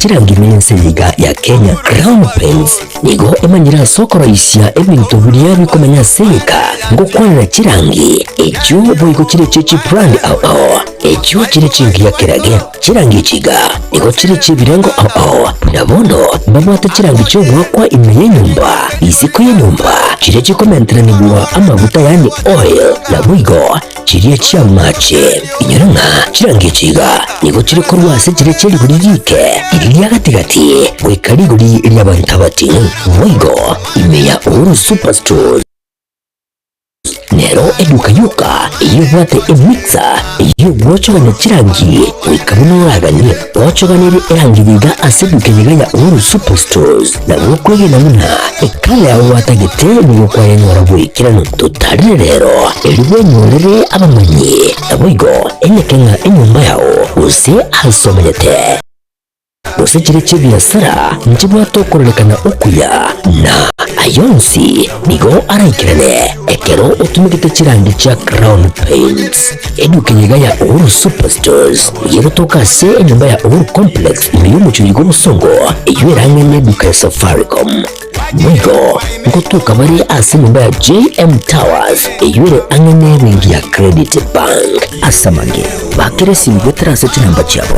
Chirangi nense yiga ya Kenya Crown Paints nigo emanyire ase okoroisia ebinto biria bikomenya ase egeka ngokwanera chirangi echio boigo chire chie chibrand ao ao echio chire chingiya kerage. Chirangi echi iga nigo chire chiebirengo ao ao buna bono mbabwate chirangi chiogoakwa ime yenyomba, isiko yenyomba, chiria chikomenteranigwa amaguta yaani oil naboigo Chiria chi'amache. Inyora ng'a chirangi echi iga nigo chire korwa ase chiria chie rigori riike, riria ria gati-gati, goika rigori ri'abanto abating'u. Boigo ime ya Uhuru Superstores nero eduka yoka eyio ebwate emixer eyio egwochogania chirangi goika buna oraganie. Gwochoganirie erangi iga ase eduka eye iga ya Uhuru Superstores, nabo okwegena buna Ekala yao gwatagete nigo kwayenyora boikeranu. Totarire rero, erio bwenyorere abamanyi, naboigo enyeke ng'a enyomba yao, gose aase omenyete, gose chiria chi'ebiasara nchibwate okororekana okuya, na aya onsi nigo araikerane ekero otumegete chirangi chia Crown Paints. Eduka eye iga ya Uhuru Superstores nigo egotoka ase enyomba ya Uhuru Complex ime y'omochie oyo bw'obosongo, eyio ere ang'e n'eduka ya Safaricom. Boigo ngotoka bare ase enyomba ya JM Towers eyio ere ang'e n'ebenki ya Credit Bank. Ase amange, bakera esimi goetera ase chinamba chiabo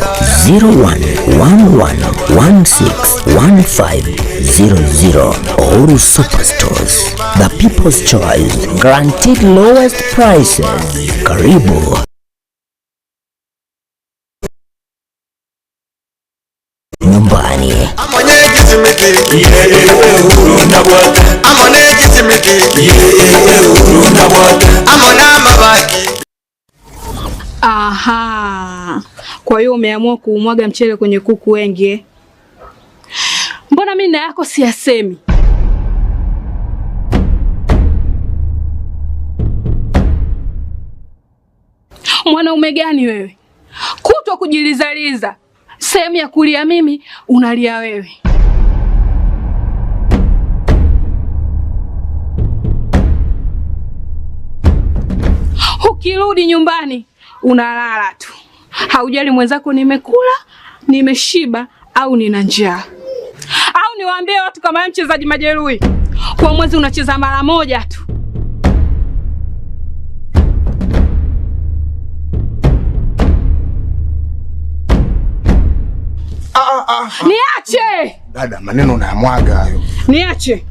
0111161500. Uhuru Superstores, the people's choice, guaranteed lowest prices. Karibu. Nyumbani. Aha. Kwa hiyo umeamua kuumwaga mchele kwenye kuku wengi eh? Mbona mimi na yako siyasemi? Mwanaume gani wewe? Kutwa kujilizaliza, sehemu ya kulia mimi unalia wewe. Ukirudi nyumbani unalala tu, haujali mwenzako nimekula, nimeshiba au nina njaa. Au niwaambie watu kama wewe mchezaji majeruhi, kwa mwezi unacheza mara moja tu. Ah, ah, ah. Niache Dada, maneno unayamwaga hayo. Niache.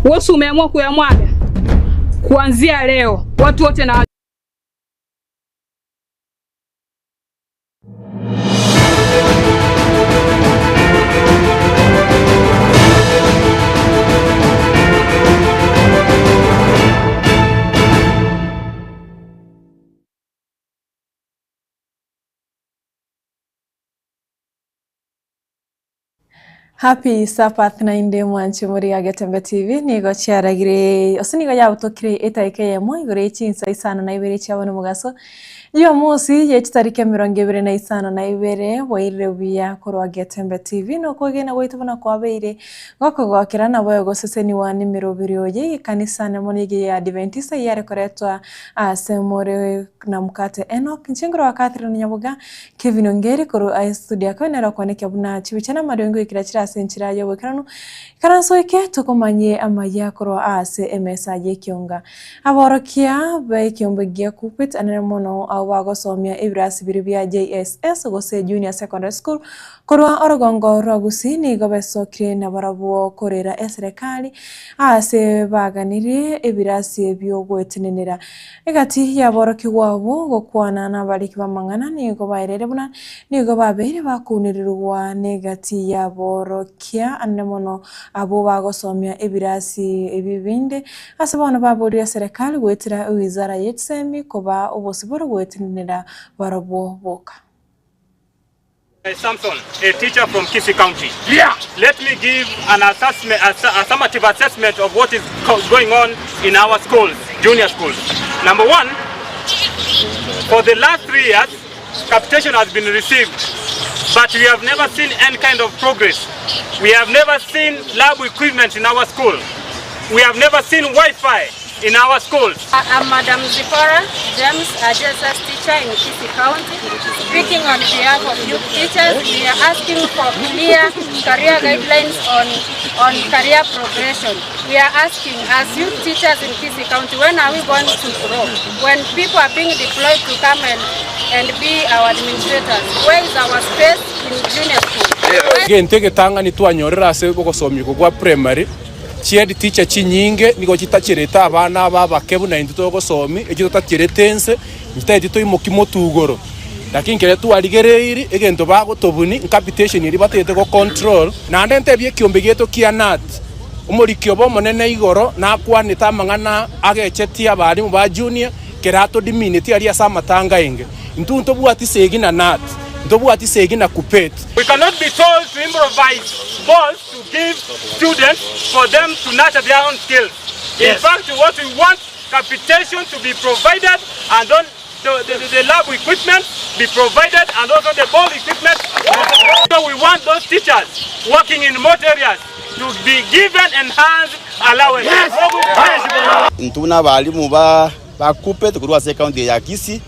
Wewe umeamua kuyamwaga. Kuanzia leo watu wote na Happy Sabbath naende mwanche more ya Getembe TV nigo chiaragire ase nigo yabutokire etaika eyemo igoro ye chinsa isano na ibere chia bono mogaso Jumamosi ye chitariki emerongo ebere na isano na ibere bwairire buya korwa Getembe TV nokwegena gwaito buna kwabeire gokogokera nabo egoseseniwa nemeroberi ye egekanisa nemo nege ya Adventista eyare koretwa ase more na mokate Enock inche nkorwa Catherine Nyaboga Kevin Ongeri korwa aye studio akaba nere okwaneka buna chibicha na amariogi ngoikera chire ase enchera y'oboikeranu. Ikaranso eke tokomanyie amayia korwa aase emesa y'ekionga. Aborokia b'ekiombe gia Kuppet anene mono abwo bagosomia ebirasi biria bia JSS gose Junior Secondary School korwa orogongo rwa Gusii nigo besokire nabarabwo korera eserekari aase baganirie ebirasi ebio goetenenera. Egati y'aborokigwa abwo gokwana nabariki b'amang'ana nigo baereire buna nigo babeire bakounererigwa negati y'aborokia anene mono abwo bagosomia ebirasi ebi binde. Ase bono baborire eserekari goetera ewizara ye chisemi kobaa obosibore goetenenera barobwo boka. Samson, a teacher from Kisii County. Yeah. Let me give an assessment, a summative assessment of what is going on in our schools, junior schools. Number one, for the last three years, capitation has been received, but we have never seen any kind of progress. We have never seen lab equipment in our school. We have never seen Wi-Fi. in our schools. I'm Madam Zipporah James, a JSS teacher in Kisii County, speaking on behalf of youth teachers. We are asking for clear career guidelines on, on career progression. We are asking, as youth teachers in Kisii County, when are we going to grow? When people are being deployed to come and, and be our administrators, where is our space in junior school? Egento egetang'ani twanyorire ase ogosomigwa gwa primary, chihead teacher chinyinge nigo chitacherete abana aba abake buna intwe togosomia, echio totacherete inse, nchitageti toimoki motwe igoro. Lakini ekero twarigereirie egento bagotobuni, ncapitation eria batagete go control, naende ntebie ekiombe giaito kia KNUT, omoriki obo omonene igoro nakwanete amang'ana agechetie abalimu ba junior, kera atodimineti aria ase amatanga enge. Intwe ntobwati segi na KNUT, ntobwati segi na Kuppet. We cannot be told to improvise balls to give students for them to nurture their own skills. In fact, what we want capitation to be provided and on the, the, the lab equipment be provided and also the ball equipment. So we want those teachers working in remote areas to be given enhanced allowance. Intwe buna abalimu ba ba Kuppet korwa ase ecounty eye ya Kisii,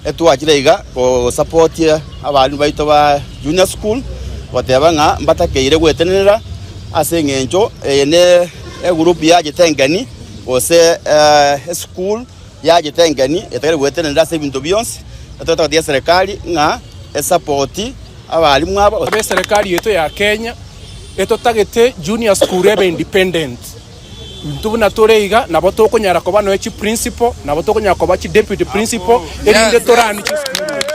etwachire iga gosapotia abalimu baito ba junior school goteba ng'a mbatakeire gwetenenera ase eng'encho eye ne egroup yachete engeni gose eschool yachete engeni etagere gwetenenera ase ebinto bionsi, etogotebetie eserekari ng'a esapoti abalimu aba. Abe eserekari yaito ya Kenya etotagete junior school ebe independent. Intwe buna tore iga nabo tokonyara koba noe chiprinciple, nabo tokonyara koba chideputy principal, erinde torani chisukuru echi.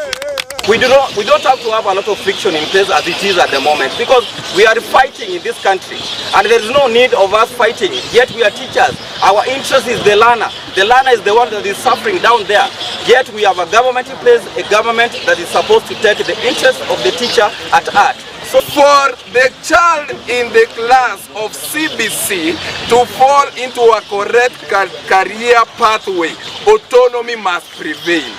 We do not, we don't have to have a lot of friction in place as it is at the moment because we are fighting in this country and there is no need of us fighting. Yet we are teachers. Our interest is the learner. The learner is the one that is suffering down there. Yet we have a government in place, a government that is supposed to take the interest of the teacher at heart. So For the child in the class of CBC to fall into a correct career pathway, autonomy must prevail.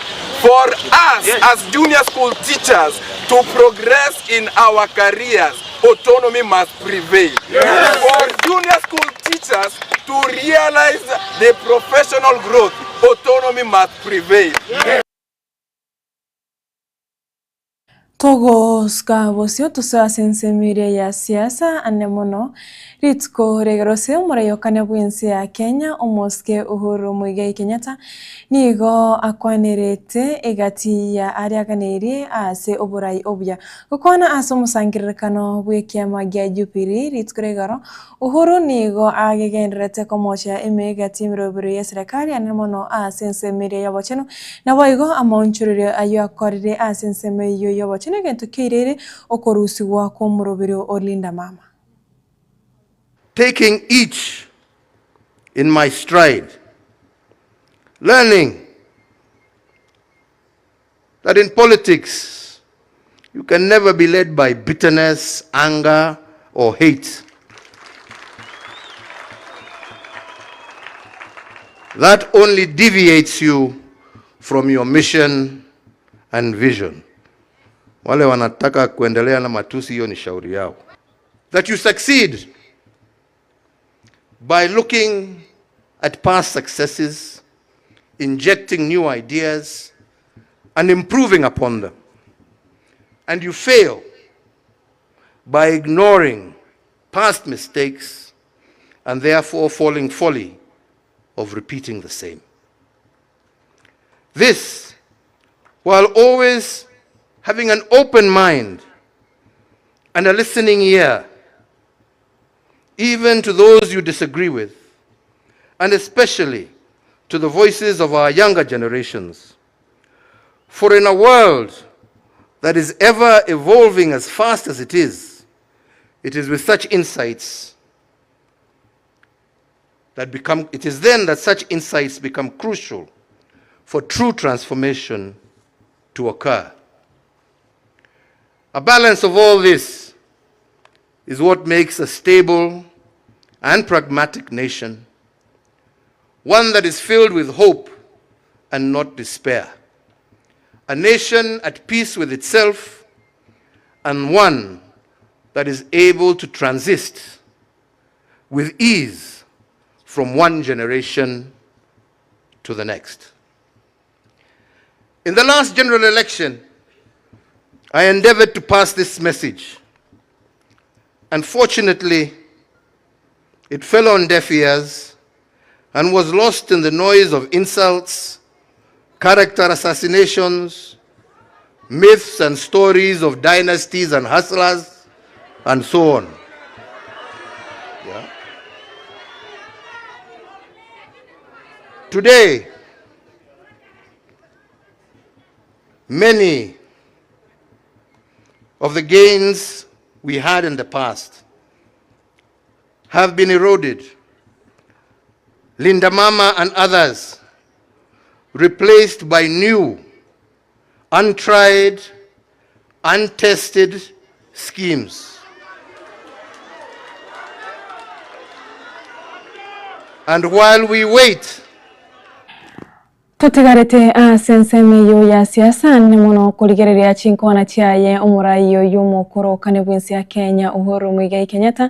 For us as junior school teachers to progress in our careers, autonomy must prevail. For junior school teachers to realize the professional growth, autonomy must prevail. Togosuka bosio tosoe ase ensemo eria ya siasa ane mono rituko ri'egerose omoraiokane bw'ense ya Kenya omosike Uhuru Muigai Kenyatta nigo akwanerete egati ya aria aganeirie ase oborai obuya. Gokwana ase omosangererekano bw'ekiama gia Jubilee rituko ri'igoro Uhuru nigo agegendererete komochia emegati emerobero y'eserekari anene mono ase ensemo eria y'obochenu, naboigo amaonchorerio ayio akorire ase ensemo eyio y'obochenu egento kiairire okorusigwa kw'omoroberio o Linda Mama. Taking each in my stride, learning that in politics you can never be led by bitterness, anger or hate. That only deviates you from your mission and vision. Wale wanataka kuendelea na matusi, hiyo ni shauri yao. That you succeed by looking at past successes, injecting new ideas, and improving upon them. And you fail by ignoring past mistakes and therefore falling folly of repeating the same. This, while always having an open mind and a listening ear, even to those you disagree with, and especially to the voices of our younger generations. For in a world that is ever evolving as fast as it is, it is with such insights that become, it is then that such insights become crucial for true transformation to occur. A balance of all this is what makes a stable and pragmatic nation, one that is filled with hope and not despair, a nation at peace with itself, and one that is able to transist with ease from one generation to the next. In the last general election, I endeavored to pass this message. Unfortunately, it fell on deaf ears and was lost in the noise of insults, character assassinations, myths and stories of dynasties and hustlers, and so on. Yeah. Today, many of the gains we had in the past have been eroded. Linda Mama and others replaced by new, untried, untested schemes. And while we wait, Totigarete ase ensemo eyio ya siasa nene mono korigereria chinkwana chiaye omorai oyio omokorokani bw'ense ya Kenya Uhuru Muigai Kenyatta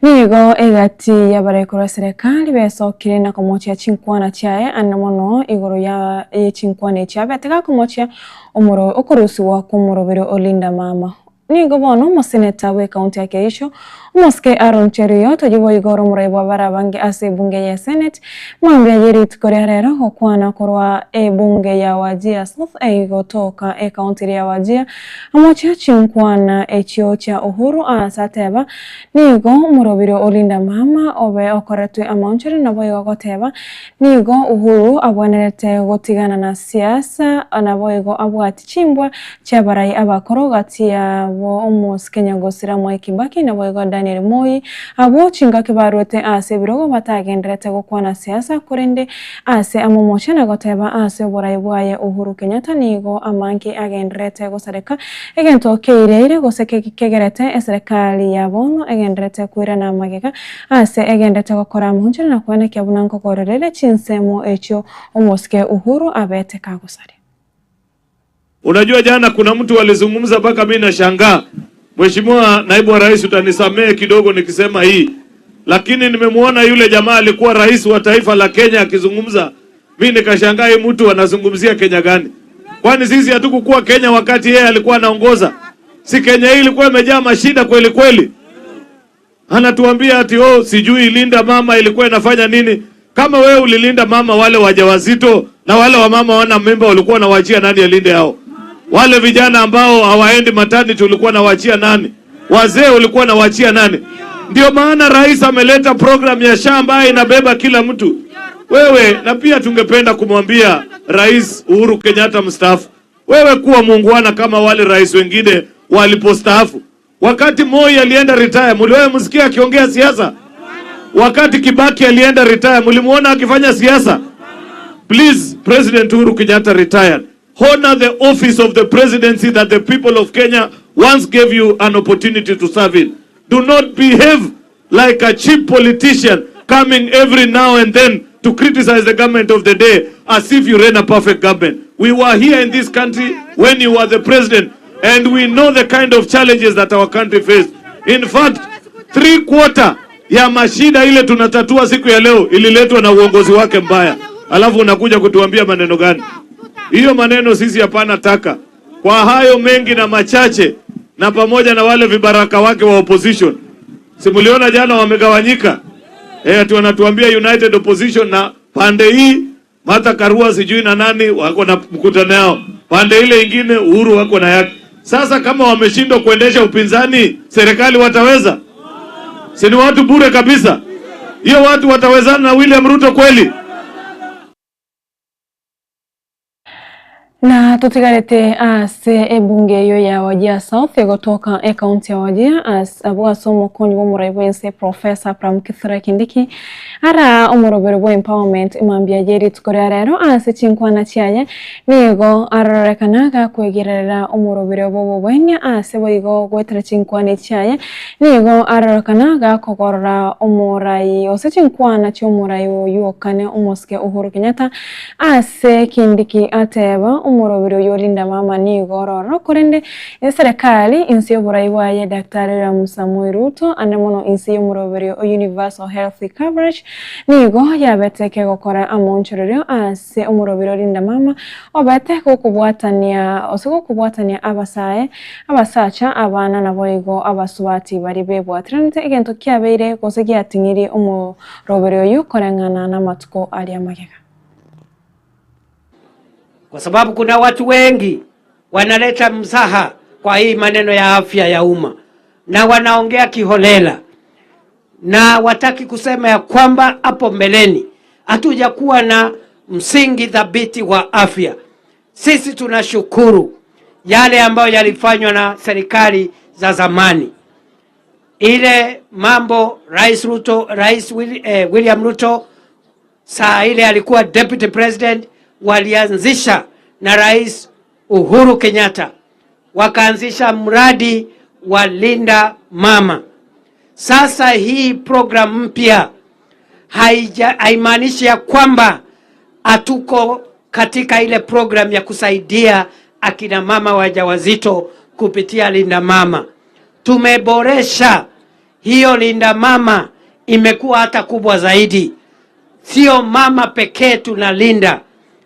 nigo egati y'abarai korwa eserekari besokire na komochia chinkwana chiaye anene mono igoro ya yechinkwana echi abete gakomochia omoro okorusigwa kw'omoroberi o Linda Mama. Nigo bono omoseneta bw'ecounty ya Kericho, omosike Aaron Cheruiyot, oyio boigo ore omorai bw'abare abange ase ebunge ye Senate, mambia ye rituko ria rero gokwana korwa ebunge ya Wajir South egotoka ecounty eria ya Wajir, amochia chinkwana echio chia Uhuru aase ateba nigo omorobiri o Linda Mama obe okoretwe amaonchore naboigo goteba Nigo Uhuru abwenerete gotigana na siasa naboigo abwati chimbwa chi'abarai abakoro gati yabo omosike Nyagosira Mwai Kibaki naboigo Daniel Moi abwo chingaki barwete ase ebirogo batagenderete gokwana siasa korende ase amomoche na goteba ase oborai bwaye Uhuru Kenyatta nigo amange agenderete gosareka egento keireire gose kegerete eserekari ya bono egenderete koirana magega Ase egenderete gokora amaonchore na koenekia buna nkogorerere chinsemo echio omosike Uhuru abete kagosaria. Unajua jana kuna mtu alizungumza mpaka mimi nashangaa. Mheshimiwa Naibu wa Rais, utanisamehe kidogo nikisema hii, lakini nimemwona yule jamaa alikuwa rais wa taifa la Kenya akizungumza, mimi nikashangaa, hii mtu anazungumzia Kenya gani? Kwani sisi hatukukuwa Kenya wakati yeye alikuwa anaongoza? Si Kenya hii ilikuwa imejaa mashida kweli kweli? Anatuambia ati oh, sijui linda mama ilikuwa inafanya nini. Kama wewe ulilinda mama wale wajawazito na wale wamama wana mimba, ulikuwa unawachia nani alinde hao? Wale vijana ambao hawaendi maternity ulikuwa unawachia nani? Wazee ulikuwa unawachia nani? Ndio maana rais ameleta program ya SHA ambayo inabeba kila mtu. Wewe na pia tungependa kumwambia Rais Uhuru Kenyatta mstaafu, wewe kuwa muungwana kama wale rais wengine walipostaafu. Wakati Moi alienda retire, mliwahi msikia akiongea siasa? Wakati Kibaki alienda retire, mlimuona akifanya siasa? Please, President Uhuru Kenyatta retired. Honor the office of the presidency that the people of Kenya once gave you an opportunity to serve in. Do not behave like a cheap politician coming every now and then to criticize the government of the day as if you ran a perfect government. We were here in this country when you were the president and we know the kind of challenges that our country faced. In fact, 3/4 ya mashida ile tunatatua siku ya leo ililetwa na uongozi wake mbaya. Alafu unakuja kutuambia maneno gani? Hiyo maneno sisi hapana taka. Kwa hayo mengi na machache, na pamoja na wale vibaraka wake wa opposition, si mliona jana wamegawanyika? Ati wanatuambia united opposition, na pande hii Martha Karua sijui na nani wako na mkutano yao, pande ile ingine Uhuru wako na yake. Sasa kama wameshindwa kuendesha upinzani, serikali wataweza? Si ni watu bure kabisa. Hiyo watu watawezana na William Ruto kweli? Na totigarete ase ebunge eyio ya Wajir South egotoka ecounty ya Wajir as abwo ase omokonyi bw'omorai bw'ense Professor Abraham Kithure Kindiki ara omorobero bwa empowerment mambia ye rituko ria rero ase chinkwana chiaye nigo arorekana gakwegerera omorobero bw'obobwania ase boigo goetera chinkwana chiaye. Nigo arorokana gakogorora omorai gose chinkwana chi'omorai oyio okane omosike Uhuru Kenyatta ase Kindiki ateba omoroberi oyio Linda Mama nigo ororo korende eserekari inse y'oborai bwaye Daktari William Samoei Ruto ande mono inse y'omoroberi o Universal Health Coverage nigo yabete kegokora amaonchorerio ase omoroberi o Linda Mama obete gokobwatania gose gokobwatania abasae Abasacha, abana, naboigo abasubati baria bebwatiranete egento kiabeire gose giating'irie omoroberi oyio koreng'ana namatuko aria magega. Kwa sababu kuna watu wengi wanaleta mzaha kwa hii maneno ya afya ya umma na wanaongea kiholela na wataki kusema ya kwamba hapo mbeleni hatujakuwa na msingi thabiti wa afya. Sisi tunashukuru yale ambayo yalifanywa na serikali za zamani, ile mambo Rais Ruto, Rais William Ruto saa ile alikuwa deputy president, walianzisha na Rais Uhuru Kenyatta wakaanzisha mradi wa Linda Mama. Sasa hii program mpya haimaanishi ya kwamba hatuko katika ile program ya kusaidia akina mama wajawazito kupitia Linda Mama. Tumeboresha hiyo Linda Mama, imekuwa hata kubwa zaidi. Sio mama pekee tunalinda.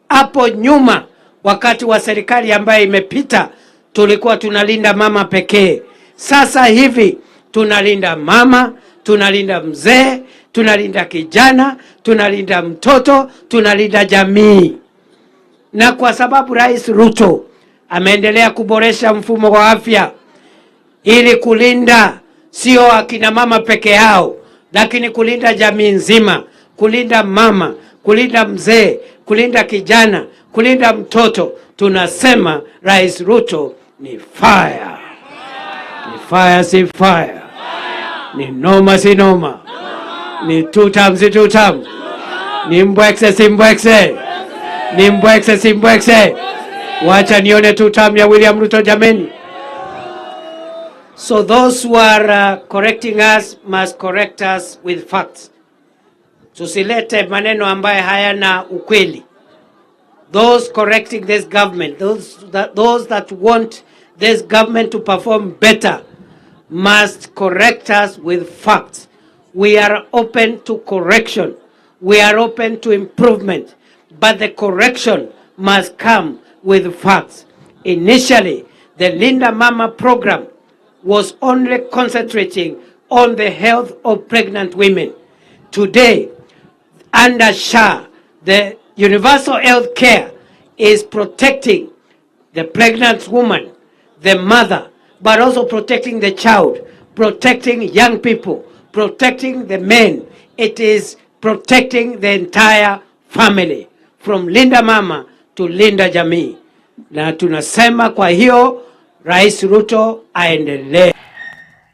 Hapo nyuma wakati wa serikali ambayo imepita tulikuwa tunalinda mama pekee. Sasa hivi tunalinda mama, tunalinda mzee, tunalinda kijana, tunalinda mtoto, tunalinda jamii. Na kwa sababu Rais Ruto ameendelea kuboresha mfumo wa afya ili kulinda sio akina mama peke yao, lakini kulinda jamii nzima, kulinda mama, kulinda mzee, kulinda kijana, kulinda mtoto, tunasema Rais Ruto ni fire. Ni fire si fire. Ni noma si noma. Ni two term si two term. Ni mbwekse si mbwekse. Ni mbwekse si mbwekse. Wacha nione two term ya William Ruto jameni. So those who are correcting us must correct us with facts. Tusilete maneno ambayo hayana ukweli. Those correcting this government, those that want this government to perform better must correct us with facts. We are open to correction. We are open to improvement. But the correction must come with facts. Initially, the Linda Mama program was only concentrating on the health of pregnant women. Today, under SHA, the universal health care is protecting the pregnant woman, the mother, but also protecting the child, protecting young people, protecting the men. It is protecting the entire family, from Linda Mama to Linda Jamii. Na tunasema kwa hiyo Rais Ruto aendelee.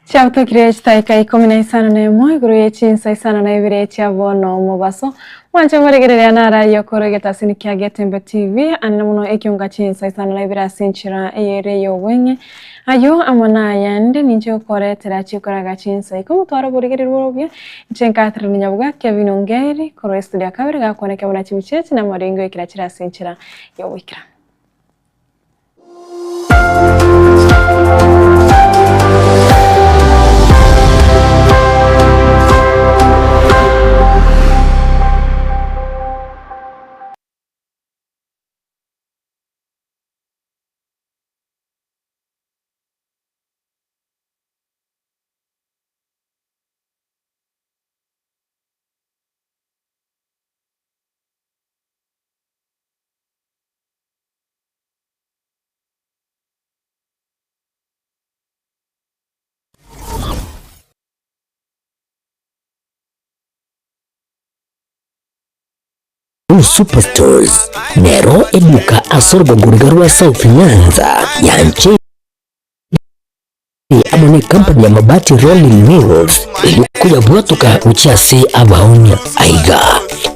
Chiabutokire chidakika ikomi na isano na emo igoro ye chinsa isano na ibere chia bono omobaso. Mwanche morigereria nara okoro egetasini kia Getembe TV ande mono ekionga chinsa isano na ibere ase enchera eyere y'obweng'e. Ayio amo nayande ninche gokoretera chikoraga chinsa ikomi twara oborigereria obuya inche nkaterania nyabuga Kevin Ongeri korwa estudio ya kabere gakwaneka buna chimichechi na amaringo ekera chire ase enchera y'ogoikera. Superstores nero eduka ase orogongo riga rwa South Nyanza yanche amo ne company ya Mabati Rolling Mills erio koyabwatoka gochia ase abaonia aiga.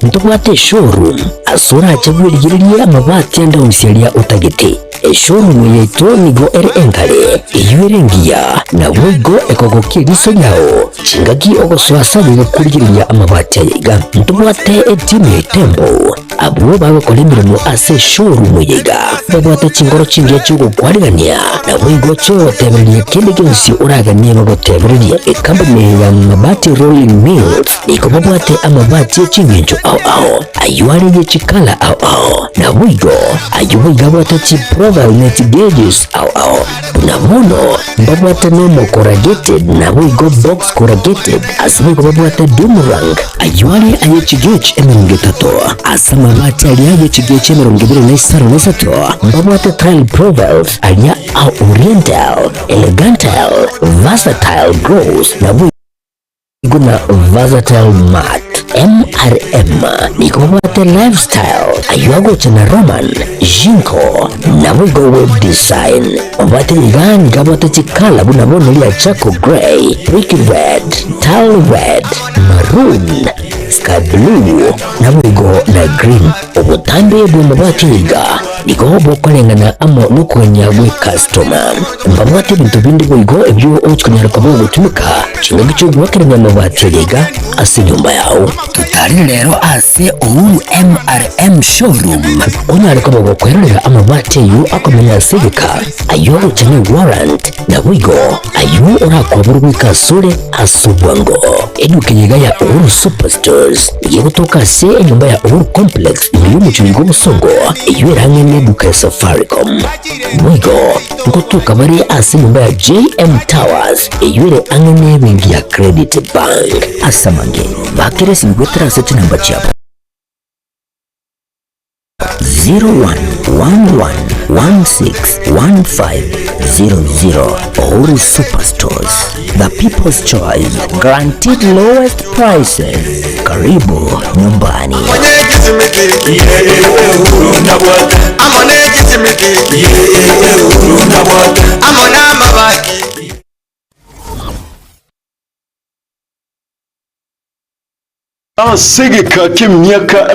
Ntobwate eshowroom ase orache bwerigererie amabati ande onsi aria otagete. Eshowroom yaito nigo ere enkare, eyio ere engiya, naboigo ekogokia eriso riao chingaki ogosoa ase aye korigereria amabati aya iga. Ntobwate etimu ya Itembo abwo bagokora emeremo ase eshowroom eye iga, babwate chingoro chingiya chi'ogokwarigania, naboigo chi'ogotebereria kende gionsi oraganie bagotebererie. Ekampuni ya Mabati Rolling Mills nigo babwate amabati e chingencho ao ao, ayio are ye chikala ao ao, naboigo ayio boigo abwate chiprofile ne chigauges ao ao. Buna bono mbabwate normal corrugated naboigo box corrugated, ase boigo babwate doomerang, ayio are aye chigauge 30, ase amabati aria aye chigauge 23 mbabwate tile profiles aria a oriental, elegantile, versatile gloss naboigo na Versatile Mat. MRM nigo babwate Lifestyle, ayio agocha na Roman, Jinko, naboigo Web Design. Obwate iga nigo abwate chikala buna bono ria Charcoal Grey, Brick Red, Tile Red, Maroon, Sky Blue, naboigo na Green. Obotambe bw'amabati iga nigo bokoreng'ana amo nokogania gw'ecustoma. Mbabwate ebinto binde boigo ebio ogochikonyara koba ogotumeka chingaki chi'ogoakerania amabati aria iga ase enyomba yao. Totarire rero ase Uhuru MRM Showroom onyare koba gokwerorera amabati ayio akomenya ase egeka, ayio agocha ne warrant, naboigo ayio orakwaborwe goika asore ase obwango. Eduka eye iga ya Uhuru Superstores nigo egotoka ase enyomba ya Uhuru Complex ime y'omochie oiga obosongo, eyio ere ang'e neduka ya Safaricom. Boigo ngotoka bare ase enyomba ya JM Towers eyio ere ang'e nebenki ya Credit Bank. Ase amange, bakera esimi goetera ase chinamba chiabo 0111161500. Uhuru Superstores, the people's choice, guaranteed lowest prices. Karibu nyumbani. Ase egeka ki'emiaka.